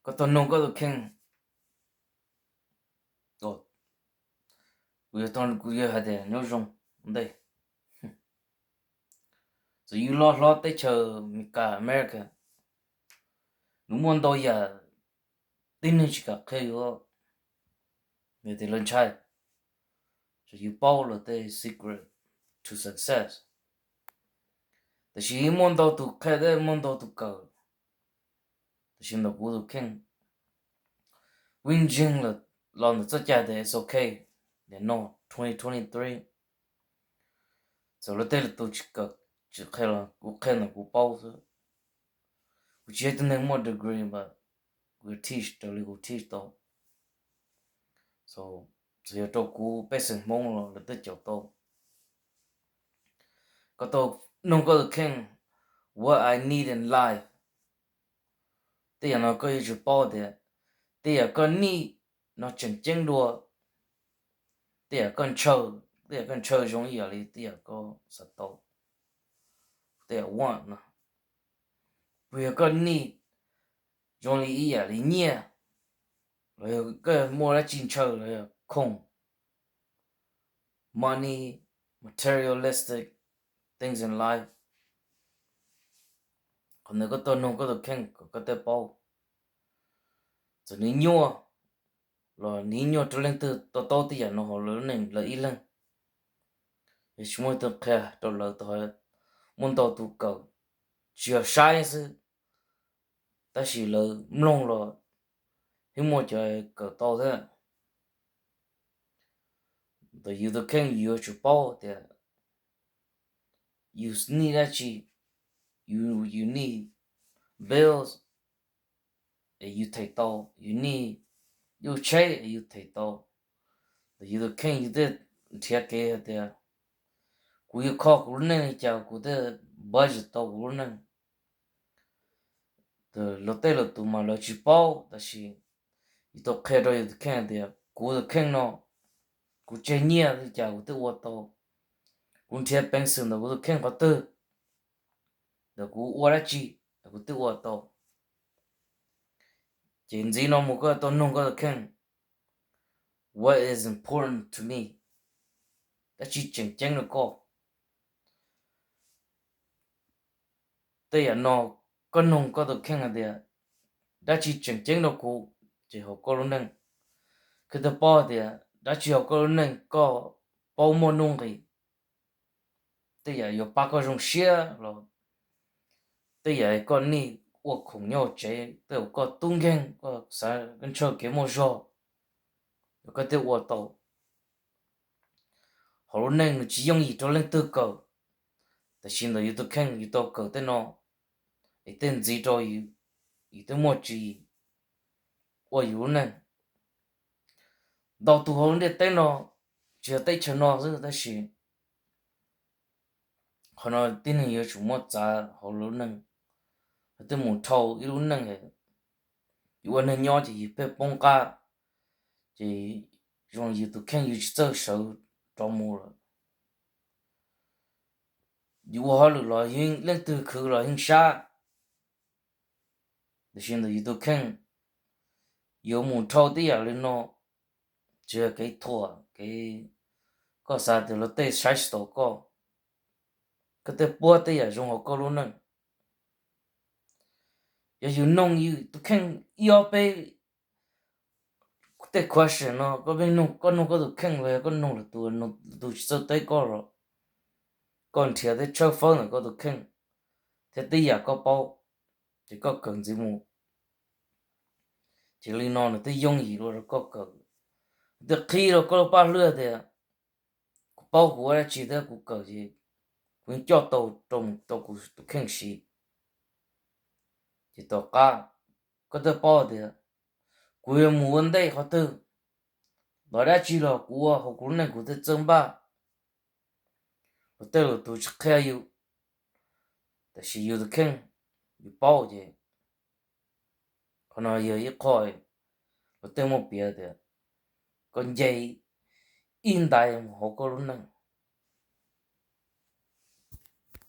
Koj tau nug koj tus kheej, kuv yuav hais tias nyob zoo ntej. Txawm yus los hlob teb chaws Amelikas, America, nws muaj ntau yam tib neeg tsis kam qhia yus, yog tias lawv ntshai, txawm yus paub lawv tej secret to success. Tab sis muaj ntau tus qhia thiab muaj ntau tus kawm, tab sis ntawm kuv tus kheej, vim ntseeg los ntawm txoj cai tias it's okay, tias no twenty twenty-three, txawm lawv tej lwm tus tsis kawm, tsis qhia los kuv qhia ntawm kuv paub xwb. Kuv tsis yog ib tug neeg muaj degree, but kuv yuav teach raws li kuv teach tau. So, txawm yog rau kuv pej xeem Hmoob los lawv twb caum tau. Koj tau nug koj tus kheej, what I need in life. Tej yam no koj yuav tsum paub tias tej yam koj need no tseem ceeb dua tej yam koj ntshaw. Tej yam koj ntshaw zoo ib yam li tej yam koj xav tau, tej yam want no. Puas yog koj need zoo li ib yam li nyiaj, los yog koj muaj dab tsi ntshaw los yog khoom, money, materialistic things in life. Qhov ntawd koj tau nug koj tus kheej kom koj thiaj paub. Txawm nws nyuaj los nws nyuaj rau leej twg, to taub tej yam no hauv lawv lub neej lawv ib leeg. Yog tsis muaj ib tug qhia rau lawv, muaj ntau tus kawm, tsis yog saib xwb, tab sis lawv mloog los yeej muaj cov kawm tau thiab. Ntawm yus tus kheej yus yuav tsum paub tias yus need dab tsi. Yus need bills es yus them tau, yus need yuj tsheb es yus them tau. Ntawm yus tus kheej yus thiaj nrhiav kev hais tias kuv yuav kho kuv lub neej li cas, kuv thiaj budget tau kuv lub neej. Los tej lwm tus mas lawv tsis paub, tab sis yus tau qhia rau yus tus kheej tias kuv tus kheej no, kuv tseg nyiaj li cas kuv twb ua tau, kuv nrhiav peev xwm ntawm kuv tus kheej qhov twg, ntawm kuv ua dab tsi kuv twb ua tau. Ces ntxiv no mus koj tau nug koj tus kheej, what is important to me, dab tsi tseem ceeb rau koj. Tej yam no koj nug koj tus kheej hais tias dab tsi tseem ceeb rau kuv, ces hauv koj lub neej, koj thiaj paub tias dab tsi hauv koj lub neej koj paub muaj nuj nqis, tej yam yuav pab koj zoo siab los tej yam koj need ua khoom nyob hauv tsev, tej yam koj tub nkeeg koj xav koj ntshaw kev muaj zog, koj thiaj ua tau. Hauv lub neej nws tsis yooj yim rau leej twg kawm, tab sis ntawm yus tus kheej yus tau kawm tej no, es thiaj ntxiv rau yus, yus thiaj muaj tswv yim ua yus lub neej. Ntau tus hauv lub ntiaj teb no, tsis yog teb chaws no xwb tab sis qhov no tib neeg yuav tsum muab txav hauv lub neej, thiaj mus dhau ib lub neej. Yus ua neeg nyob ces yus pheej poob qab, ces zoo yus tus kheej yus tsis txawj sawv rov mus lawm. Yus ua hauj lwm los yeej leej twg khwv los yeej sab, tiam sis ntawm yus tus kheej yuav mus dhau tej yam li no, tsis yog kev thuam kev koj xav tias luag tej saib tsis taus koj, koj thiaj puab tej yam zoo hauv koj lub neej. Yog yus noog yus tus kheej ib ob peb tej question no, koj pheej noog, koj noog koj tus kheej los yog koj noog lwm tus, lwm tus tsis txawj teb koj los koj nrhiav thiab tshawb fawb ntawm koj tus kheej thiab tej yam koj paub, ces koj kawm ntxiv mus, ces li no nws thiaj yooj yim dua rau koj kawm. Nws thiaj qhib rau koj lub paj hlwb tias kuv paub kuv ua dab tsi thiab kuv kawm ces kuv yeej coj tau rau mus rau kuv tus kheej siv. Ces tom qab koj thiaj paub tias kuv yuav mus ua ntej qhov twg, los dab tsi los kuv ua hauv kuv lub neej kuv thiaj txawj npaj. Luag tej lwm tus tsis qhia yus, tab sis yus tus kheej yus paub ces qhov no yog ib qho luag tej muaj piav tias koj nce ib ntais mus hauv koj lub neej,